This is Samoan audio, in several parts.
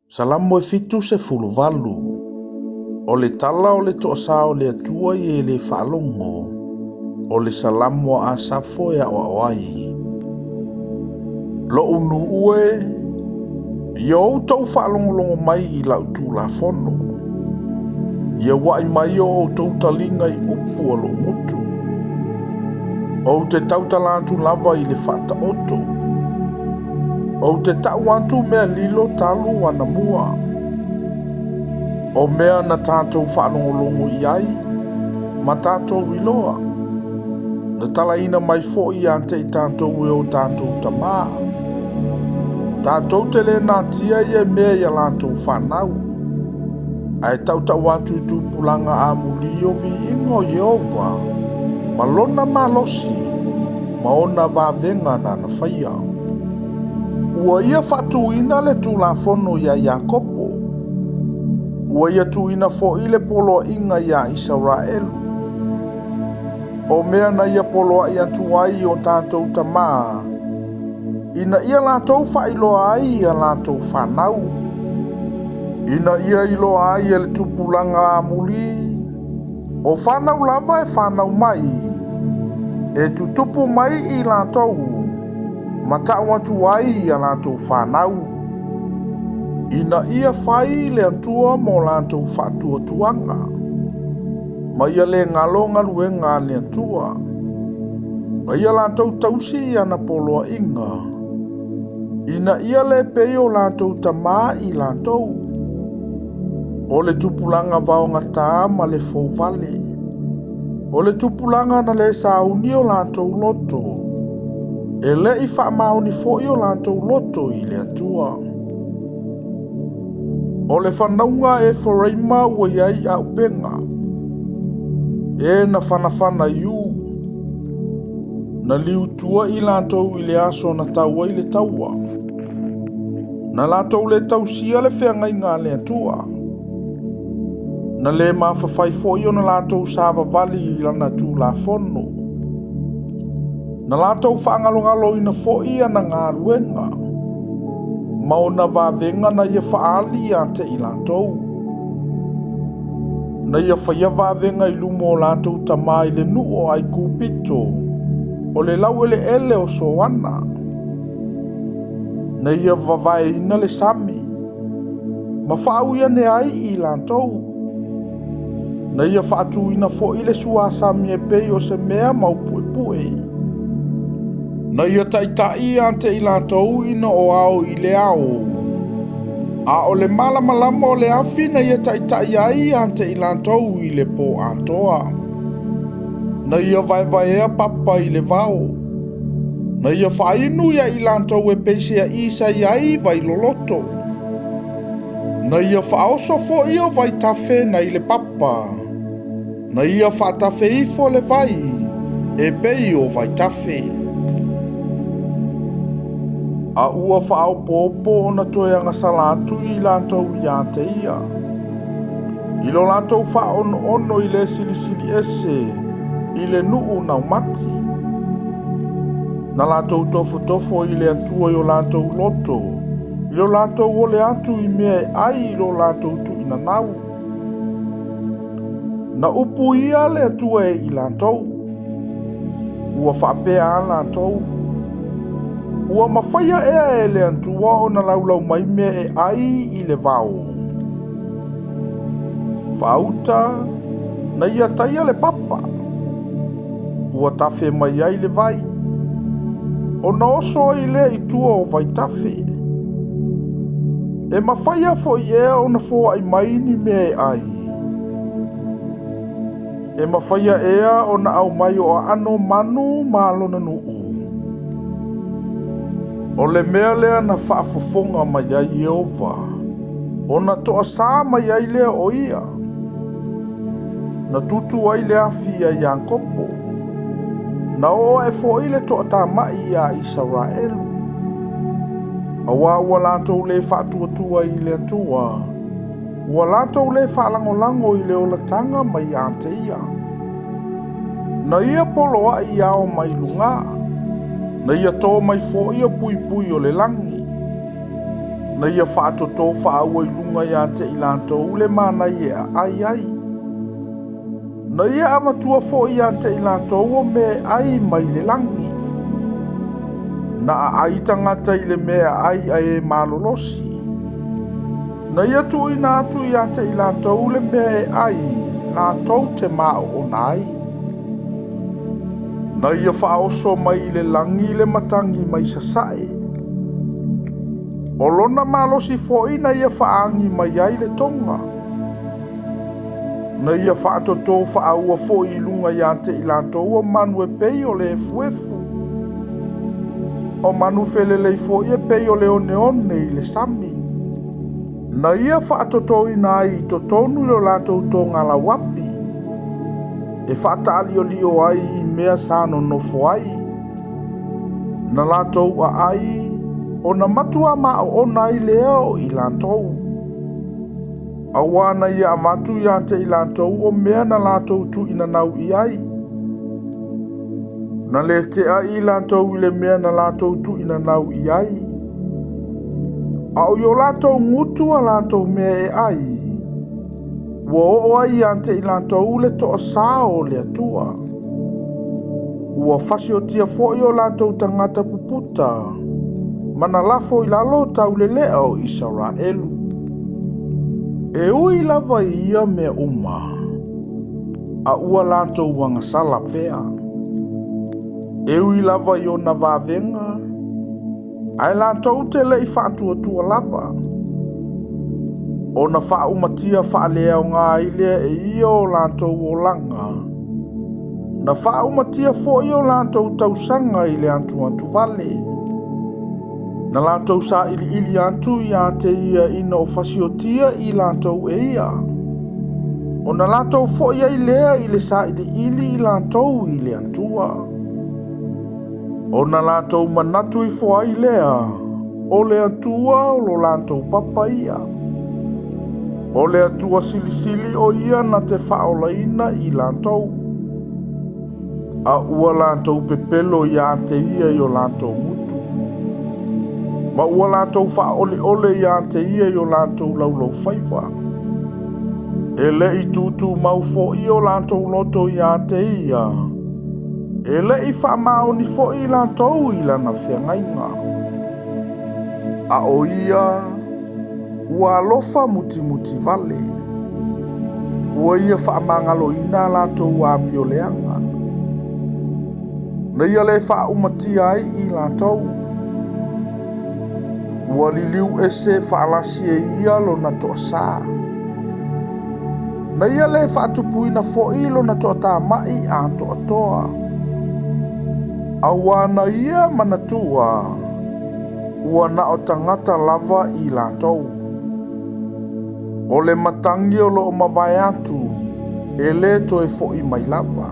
Salamo e 78. O le tala o le toasā o le Atua i e le faalogo, o le Salamo a Asafo e aoao ai. Lo'u nuu e, ia outou faalogologo mai i lau Tulafono. Ia ua'i mai o outou taliga i upu a lou gutu. Ou te tautala atu lava i le faataoto. Ou te ta'u atu mea lilo talu anamua. O mea na tatou faalogologo i ai ma tatou iloa. Na talaina mai foi ia te i tatou e o tatou tamā. Tatou te le natia ia mea i a latou fanau. Ae tautau atu i tupulaga amuli o viiga o Ieova ma lona malosi ma ona vavega nana faia. Ua ia faatuina le Tulafono iā Iakopo. Ua ia tuuina foi le poloaiga iā Isaraelu. O mea na ia poloai atu ai i o tatou tamā, ina ia latou faailoa ai i a latou fanau, ina ia iloa ai e le tupulaga amuli, o fanau lava e fanau mai, e tutupu mai i latou, ma ta'u atu ai i a latou fanau, ina ia fai le Atua mo latou faatuatuaga, ma ia le galo galuega a le Atua, ma ia latou tausi i ana poloaiga, ina ia le pei o latou tamā i latou, o le tupulaga vaogatā ma le fouvale, o le tupulaga na le sauni o latou loto, e le i faamaoni foi o latou loto i le Atua. O le fanauga a Eferaima ua i ai aupega, e na fanafana i u, na liutua i latou i le aso na tau ai le taua. Na latou le tausia le feagaiga a le Atua. Na le mafafai foi ona latou savavali i lana Tulafono. Na latou faagalogaloina foi ana galuega ma ona vavega na ia faaali ia te i latou. Na ia faia vavega i luma o latou tamā i le nuu o Aikupito, o le laueleele o Soana. Na ia vavaeina le sami, ma faaui ane ai i latou. Na ia faatuina foi le suasami e pei o se mea maupuepue. Na ia taitai ia te i latou ina o ao i le ao. A o le malamalama o le afi na ia taitai ai ia te i latou i le pō atoa. Na ia vaevaea papa i le vao. Na ia faainu ia i latou e pei se aī sa i ai vai loloto. Na ia faaoso foi o vaitafe nai le papa. Na ia faatafe ifo le vai e pei o vaitafe. A ua faaopoopo ona toe agasala atu i latou ia te ia, i lo latou faaonoono i le Silisili Ese i le nuu naumati. Na latou tofotofo i le Atua i o latou loto, i lo latou ole atu i mea e ai i lo latou tuuinanau. Na upu ia le Atua e i latou. Ua faapea a latou, Ua mafaia ea e le Atua ona laulau mai mea e ai i le vao. Faauta, na ia taia le papa. Ua tafe mai ai le vai. Ona oso ai lea i tua o vaitafe. E mafaia foi ea ona foai mai ni mea e ai. E mafaia ea ona aumai o aano manu ma lona nuu. O le mea lea na faafofoga mai ai Ieova, ona toasā mai ai lea o ia. Na tutu ai le afi iā Iakopo, na oo ae foi le toatamai iā Isaraelu. Auā ua latou le faatuatua i le Atua, ua latou le faalagolago i le olataga mai ia te ia. Na ia poloai ao mai luga, na ia tō mai foi o puipui o le lagi. Na ia faatotō faaua i luga iā te i latou le mana e aai ai. Na ia avatua foi iā te i latou o mea e ai mai le lagi. Na aai tagata i le mea e aai a e malolosi. Na ia tuuina atu iā te i latou le mea e ai latou te maoona ai. Na ia faaoso mai i le lagi le matagi mai sasae. O lona malosi foi na ia faaagi mai ai le toga. Na ia faatotō faaua foi i luga iā te i latou o manu e pei o le efuefu. O manu felelei foi e pei o le oneone i le sami. Na ia faatotōina ai i totonu i lo latou togalauapi, e faataaliolio ai i mea sa nonofo ai. Na latou aai, ona matua maoona ai lea o i latou. Auā na ia avatu iā te i latou o mea na latou tuuinanau i ai. Na le tea i latou i le mea na latou tuuinanau i ai. A o i o latou gutu a latou mea e ai, ua oo ai iā te i latou le toasā o le Atua. Ua fasiotia foi o latou tagata puputa, ma na lafo i lalo taulelea o Isaraelu. E ui lava i ia mea uma, a ua latou agasala pea. E ui lava i ona vavega, ae latou te le i faatuatua lava. Ona faaumatia faaleaoga ai lea e ia o latou olaga, na faaumatia foi o latou tausaga i le atuatuvale. Na latou sailiili atu iā te ia ina o fasiotia i latou e ia. Ona latou foi ai lea i le sailiili i latou i le Atua. Ona latou manatu ifo ai lea, o le Atua o lo latou papa ia. O le Atua silisili o ia na te faaolaina i latou. A ua latou pepelo iā te ia i o latou gutu. Ma ua latou faaoleole iā te ia i o latou laulaufaiva. E le i tutumau foi o latou loto iā te ia. E le i faamaoni foi latou i lana feagaiga. A o ia, ua alofa mutimuti vale. Ua ia faamagaloina a latou amioleaga. Na ia le faaumatia ai i latou. Ua liliu ese faalasi e ia lona toasā. Na ia le faatupuina foi lona toatamai atoatoa. Auā na ia manatua, ua na o tagata lava i latou. O le matagi o loo mavae atu, e le toe foi mai lava.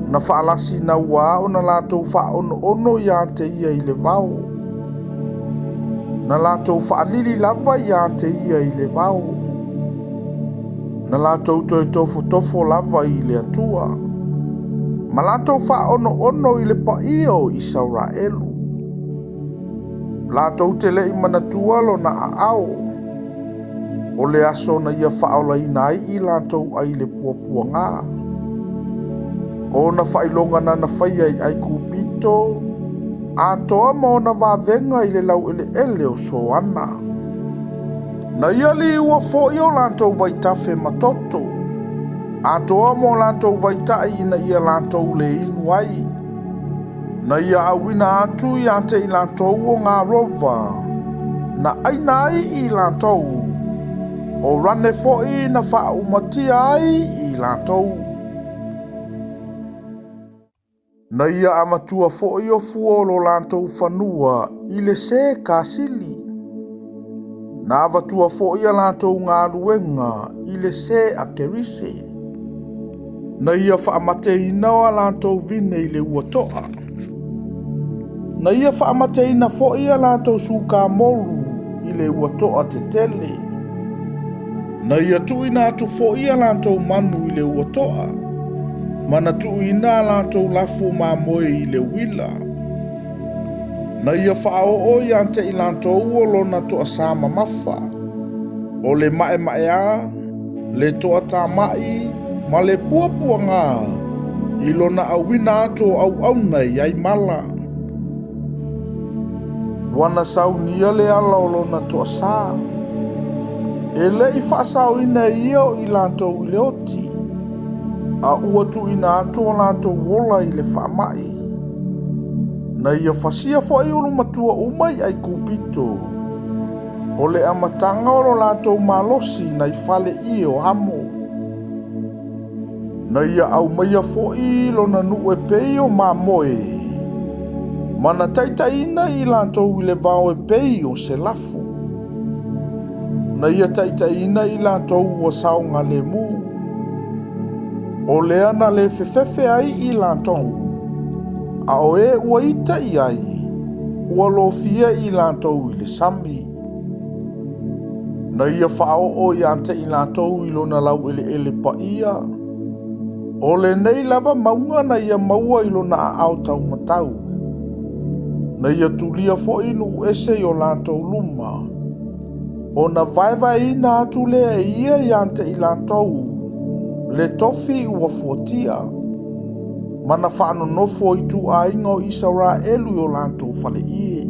Na faalasi nauā ona latou faaonoono iā te ia i le vao. Na latou faalili lava iā te ia i le vao. Na latou toe tofotofo lava i le Atua, ma latou faaonoono i le paia o Isaraelu. Latou te le i manatua lona aao, o le aso na ia faaolaina ai i latou ai le puapuaga. O ona faailoga na na faia i Aikupito, atoa ma ona vavega i le laueleele o Soana. Na ia liua foi o latou vaitafe ma toto, atoa ma o latou vaitai ina ia latou le inu ai. Na ia auina atu iā te i latou o ngā rova, na aina ai i latou, o rane foi na faaumatia ai i latou. Na ia avatua foi o fua o lo latou fanua i le sē kasili. Na avatua foi a latou galuega i le sē akerise. Na ia faamateina o a latou vine i le ua toa. Na ia faamateina foi a latou sukamolu i le ua toa tetele. Na ia tuuina atu foi a latou manu i le ua toa, ma na tuuina a latou lafu mamoe i le uila. Na ia faaoo ia te i latou o lona toasā mamafa, o le maemaea, le toatama'i ma le puapuaga i lona auina atu o auauna e i ai mala. Ua na saunia le ala o lona toasā. E le i faasaoina e ia o i latou i le oti, a ua tuuina atu o latou ola i le faamai. Na ia fasia foi ulumatua uma i Aikupito, o le amataga o lo latou malosi nai fale ie o Hamo. Na ia aumaia foi lona nuu e pei o mamoe, ma na taitaiina i latou i le vao e pei o se lafu. Na ia taitaiina i latou ua saogalemu, o lea na le fefefe ai i latou, a o e ua ita i ai, ua lofia i latou i le sami. Na ia faaoo ia te i latou i lona laueleele paia, o lenei lava mauga na ia maua i lona aao taumatau. Na ia tulia foi nuu ese i o latou luma, ona vaevaeina atu lea e ia ia te i latou le tofi ua fuatia, ma na faanonofo ituaiga o Isaraelu i o latou faleie.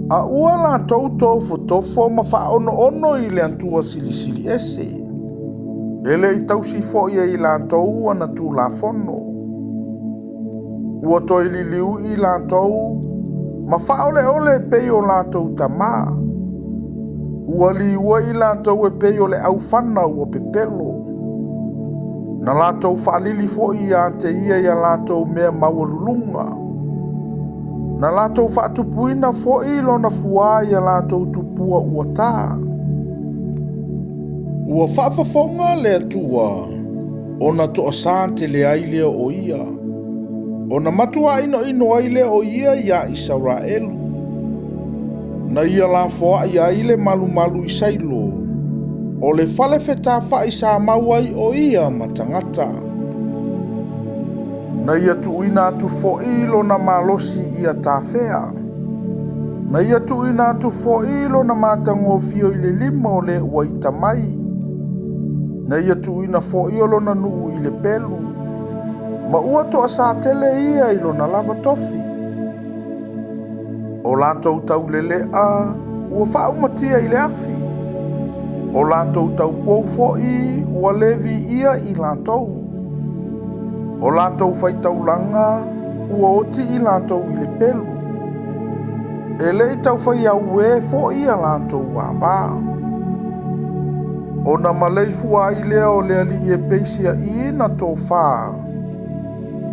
A ua latou tofotofo ma faaonoono i le Atua Silisili Ese, e le i tausi foi e i latou ana Tulafono. Ua toe liliu i latou ma faaoleole e pei o latou tamā. Ua liua i latou e pei o le aufana ua pepelo. Na latou faalili foi ia te ia ia latou mea maualuluga. Na latou faatupuina foi lona fuā ia latou tupua ua tā. Ua faafofoga le Atua, ona toasā tele ai lea o ia, ona matuā inoino ai lea o ia iā Isaraelu. Na ia lafoai ai le malumalu i Sailo, o le fale fetafa'i sa mau ai o ia ma tagata. Na ia tuuina atu foi lona malosi ia tafea. Na ia tuuina atu foi lona matagofie i le lima o le ua ita mai. Na ia tuuina foi o lona nuu i le pelu, ma ua toasā tele ia i lona lava tofi. O latou taulelea ua faaumatia i le afi, o latou taupou foi ua le viia i latou. O latou faitaulaga ua oti i latou i le pelu, e le i taufai auē foi a latou avā. Ona maleifua ai lea o le alii e pei siaʻī na tofā,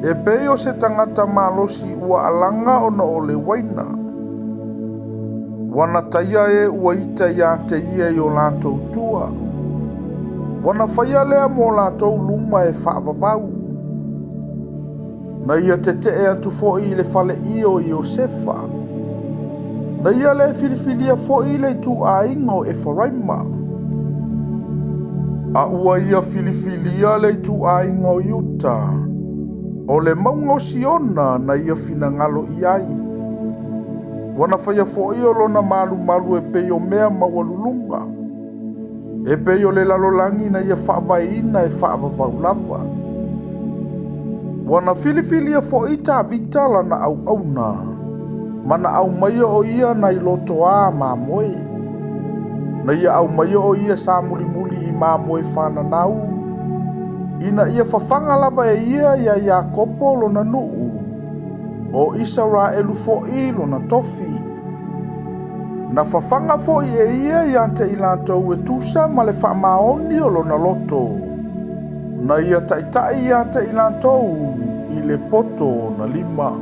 e pei o se tagata malosi ua alaga ona o le uaina. Ua na taia e ua ita ia te ia i o latou tua. Ua na faia lea mo latou luma e faavavau. Na ia tetee atu foi i le faleie o Iosefa. Na ia le filifilia foi le ituaiga o Efaraima. A ua ia filifilia le ituaiga o Iuta, o le mauga o Siona na ia finagalo i ai. Ua na faia foi o lona malumalu e pei o mea maualuluga, e pei o le lalolagi na ia faavaeina e faavavau lava. Ua na filifilia foi Tavita lana auauna, ma na aumaia o ia nai lotoā mamoe. Na ia aumaia o ia sa mulimuli i mamoe fananau, ina ia fafaga lava e ia ia Iakopo lona nuu, o Isaraelu foi lona tofi. Na fafaga foi e ia ia te i latou e tusa ma le faamaoni o lona loto. Na ia taitai ia te i latou i le poto o na lima.